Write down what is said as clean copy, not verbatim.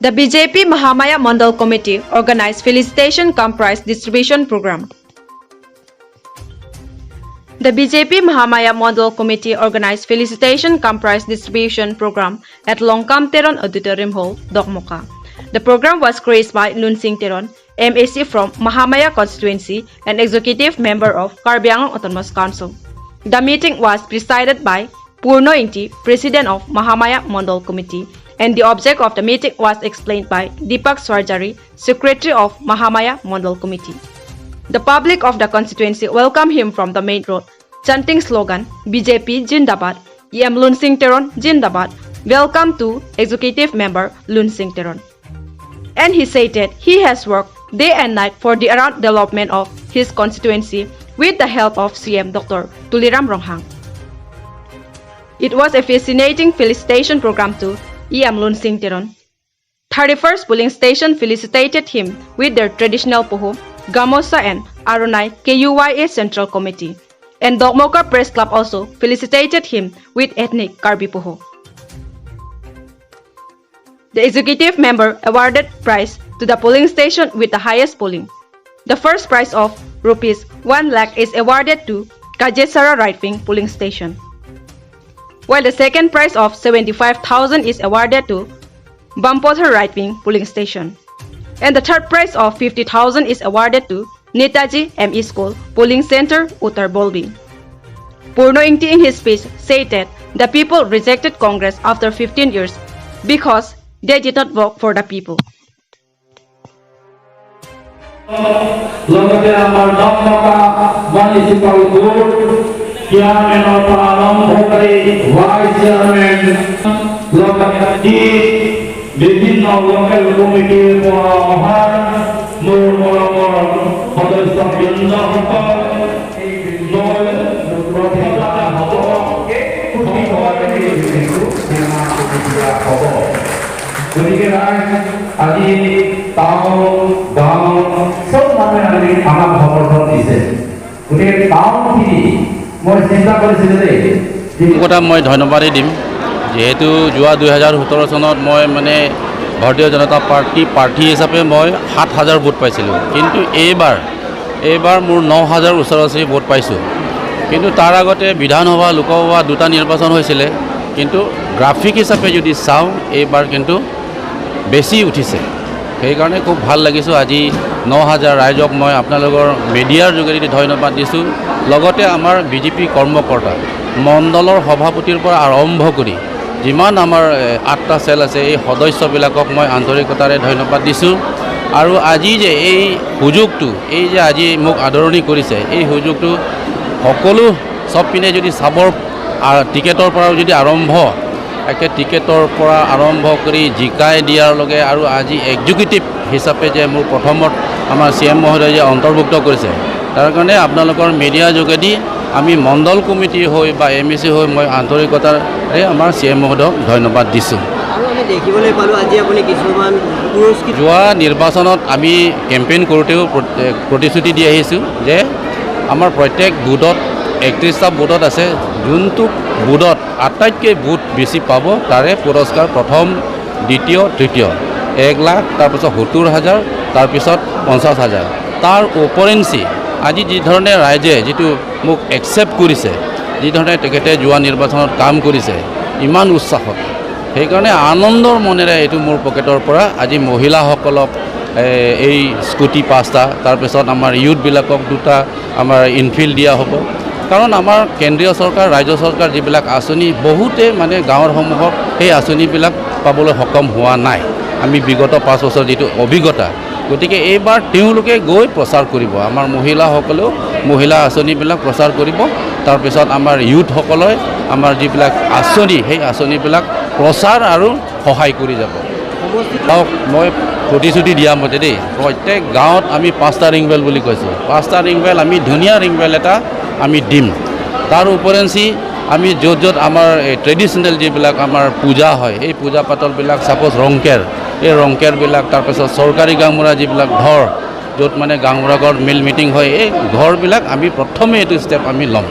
The BJP Mahamaya Mandal Committee organized felicitation cum prize distribution program. The BJP Mahamaya Mandal Committee organized felicitation cum prize distribution program at Longkam Teron Auditorium Hall, Dokmoka. The program was graced by Lunsing Teron, MAC from Mahamaya constituency and executive member of Karbi Anglong Autonomous Council. The meeting was presided by Purno Ingti, president of Mahamaya Mandal Committee, and the object of the meeting was explained by Deepak Swarjari, secretary of Mahamaya Mandal Committee. The public of the constituency welcomed him from the main road, chanting slogan "BJP Jindabad, EM Lunsing Teron Jindabad, welcome to executive member Lunsing Teron." And he said that he has worked day and night for the around development of his constituency with the help of CM Dr. Tuliram Ronghang. It was a fascinating felicitation program to EM Lunsing Teron. 31st polling station felicitated him with their traditional poho, gamosa and Aronai KUYA Central Committee. And Dokmoka Press Club also felicitated him with ethnic Karbi poho. The executive member awarded prize to the polling station with the highest polling. The first prize of ₹1 lakh is awarded to Kajesara Right Wing Polling Station, while the second prize of 75,000 is awarded to Bampothar Right Wing Polling Station. And the third prize of 50,000 is awarded to Netaji ME School Polling Center, Uttar Bolbi. Purno Ingti in his speech said that the people rejected Congress after 15 years because they did not work for the people. লগতে আমাৰ Dokmoka municipal board চেয়াৰমেনৰ পৰা আৰম্ভ কৰি vice chairman, লগতে বিভিন্ন local কমিটিৰ পৰা অহা মোৰ মৰমৰ সদস্যবৃন্দসকল, মই প্ৰথমতে হ'ব নিৰ্মাণ কৰি দিয়া হ'ব। গতিকে ৰাইজ, আজি টাউন গাঁও চব মানুহে আজি আমাক সমৰ্থন দিছে। গতিকে টাউনখিনি মই চিন্তা কৰিছিলোঁ দেই যে কথা মই ধন্যবাদেই দিম, যিহেতু যোৱা 2017 চনত মই মানে ভাৰতীয় জনতা পাৰ্টী প্ৰাৰ্থী হিচাপে মই 7000 ভোট পাইছিলোঁ। কিন্তু এইবাৰ মোৰ 9000 ওচৰা ওচৰি ভোট পাইছোঁ। কিন্তু তাৰ আগতে বিধানসভা, লোকসভা দুটা নিৰ্বাচন হৈছিলে। কিন্তু গ্ৰাফিক হিচাপে যদি চাওঁ, এইবাৰ কিন্তু বেছি উঠিছে। সেইকাৰণে খুব ভাল লাগিছোঁ। আজি 9000 ৰাইজক মই আপোনালোকৰ মিডিয়াৰ যোগেদি ধন্যবাদ দিছোঁ। লগতে আমাৰ বিজেপি কৰ্মকৰ্তা, মণ্ডলৰ সভাপতিৰ পৰা আৰম্ভ কৰি যিমান আমাৰ আঠটা চেল আছে, এই সদস্যবিলাকক মই আন্তৰিকতাৰে ধন্যবাদ দিছোঁ। আৰু আজি যে এই সুযোগটো, এই যে আজি মোক আদৰণি কৰিছে, এই সুযোগটো সকলো চব পিনে যদি চাবৰ টিকেটৰ পৰাও যদি আৰম্ভ, একে টিকেটৰ পৰা আৰম্ভ কৰি জিকাই দিয়াৰ লগে আৰু আজি এক্সিকিউটিভ হিচাপে যে মোৰ প্ৰথমত আমাৰ চি এম মহোদয়ে যে অন্তৰ্ভুক্ত কৰিছে, তাৰ কাৰণে আপোনালোকৰ মিডিয়াৰ যোগেদি আমি মণ্ডল কমিটি হৈ বা এম এ চি হৈ মই আন্তৰিকতাৰে আমাৰ চি এম মহোদয়ক ধন্যবাদ দিছোঁ। আৰু আমি দেখিবলৈ পালোঁ আজি আপুনি কিছুমান পুৰস্কৃত যোৱা নিৰ্বাচনত আমি কেম্পেইন কৰোঁতেও প্ৰতিশ্ৰুতি দি আহিছোঁ যে আমাৰ প্ৰত্যেক বুথত, 31টা বুথত আছে, যোনটো বুথত আটাইতকৈ ভোট বেছি পাব, তাৰে পুৰস্কাৰ প্ৰথম, দ্বিতীয়, তৃতীয় 1 লাখ, তাৰপিছত 70,000, তাৰপিছত 50,000। তাৰ উপৰিঞ্চি আজি যিধৰণে ৰাইজে যিটো মোক একচেপ্ট কৰিছে, যিধৰণে তেখেতে যোৱা নিৰ্বাচনত কাম কৰিছে ইমান উৎসাহত, সেইকাৰণে আনন্দৰ মনেৰে এইটো মোৰ পকেটৰ পৰা আজি মহিলাসকলক এই স্কুটি পাঁচটা, তাৰপিছত আমাৰ ইউথবিলাকক দুটা আমাৰ এনফিল্ড দিয়া হ'ব। কাৰণ আমাৰ কেন্দ্ৰীয় চৰকাৰ, ৰাজ্য চৰকাৰ যিবিলাক আঁচনি, বহুতে মানে গাঁৱৰ সমূহত সেই আঁচনিবিলাক পাবলৈ সক্ষম হোৱা নাই। আমি বিগত 5 বছৰ যিটো অভিজ্ঞতা, গতিকে এইবাৰ তেওঁলোকে গৈ প্ৰচাৰ কৰিব। আমাৰ মহিলাসকলেও মহিলা আঁচনিবিলাক প্ৰচাৰ কৰিব। তাৰপিছত আমাৰ ইউথসকলে আমাৰ যিবিলাক আঁচনি, সেই আঁচনিবিলাক প্ৰচাৰ আৰু সহায় কৰি যাব। সমষ্টিত চাওক, মই প্ৰতিশ্ৰুতি দিয়া মতে দেই, প্ৰত্যেক গাঁৱত আমি পাঁচটা ৰিংবেল বুলি কৈছোঁ। পাঁচটা ৰিংবেল আমি ধুনীয়া ৰিংবেল এটা আমি দিম। তাৰ উপৰঞ্চি আমি য'ত য'ত আমাৰ এই ট্ৰেডিশ্যনেল যিবিলাক আমাৰ পূজা হয়, এই পূজা পাতলবিলাক, ছাপ'জ ৰংকেৰ, এই ৰংকেৰবিলাক, তাৰপিছত চৰকাৰী গাঁওবুঢ়া যিবিলাক ঘৰ, য'ত মানে গাঁওবুঢ়া ঘৰত মিল মিটিং হয়, এই ঘৰবিলাক আমি প্ৰথমে এইটো ষ্টেপ আমি ল'ম।